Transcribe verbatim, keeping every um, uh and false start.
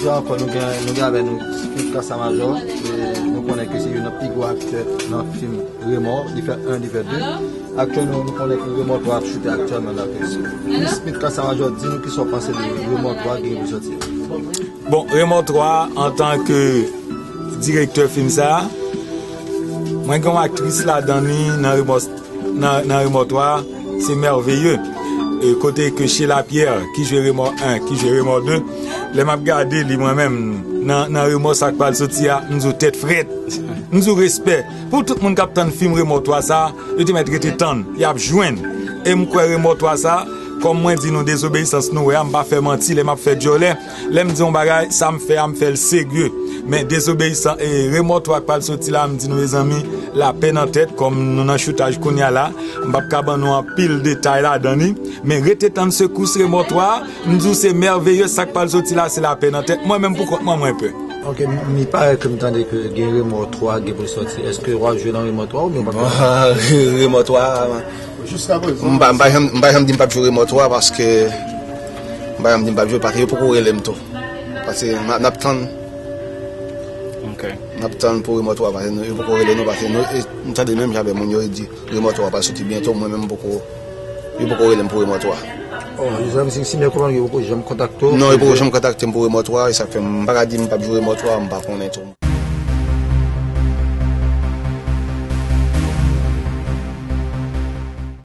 Jodi a ankò, nou gen, nou gen avè nou Smith Casamajor. E nou konnen ke se youn nan pi gwo aktè nan fim Remò. Li fè en, li fè de. Aktyèlman, nou konnen ke Remò twa ap choute aktyèlman la. Ke Smith Casamajor, di nou kisa w panse de Remò twa ki gen pou sòti a. Bon, Remò twa, antanke direktè fim sa a, mwen gen yon aktris ladan li nan Remò, nan, nan Remò twa, se Merveilleux. E kote ke Sheila Pierre, ki jwe Remò en, ki jwe Remò de, lè m ap gade li mwen menm, nan, nan Remò sa k pral soti a, m di w tèt frèt, m di w respè. Pou tout moun k ap tann fim Remò twa sa, yo te mèt rete tann, y ap jwenn. E m kwè Remò twa sa, kòm mwen di nou dezobeyisans nou wè a, m pa fè manti lè m ap fè djòlè. Lè m di yon bagay, sa m fè a, m fè l serye. Men dezobeyisans, e, Remò twa k pral soti la, m di nou, mezanmi, lapè nan tèt, kòm nou nan choutaj kounye a la, m p ap ka ban nou anpil detay ladan li. Men rete tann sekous Remò twa, m di w se Merveilleux, sa k pral soti la, se lapè nan tèt. Mwen menm pou kont mwen, mwen pè. Ok, m, mi parèt ke m tande ke gen Remò twa gen pou l sòti. Èske w ap jwe nan Remò twa oubyen w p ap jwe? Remò twa, m pa, m pa janm, m pa janm di m p ap jwe Remò twa paske, m pa janm di m p ap jwe paske yo poko rele m tou. Paske n a, n ap tann. Ok. N ap tann pou Remò twa paske nou, yo poko rele nou paske nou, e, m tande menm jan avè moun yo, yo di Remò twa pral soti byento, mwen menm m poko, yo poko rele m pou Remò twa. Oh, zanmi, si, si men kòman yo poko janm kontakte w? Non, yo poko janm kontakte m pou Remò twa, e sa k fè m pa ka di m p ap jwe Remò twa, m pa konnen tou.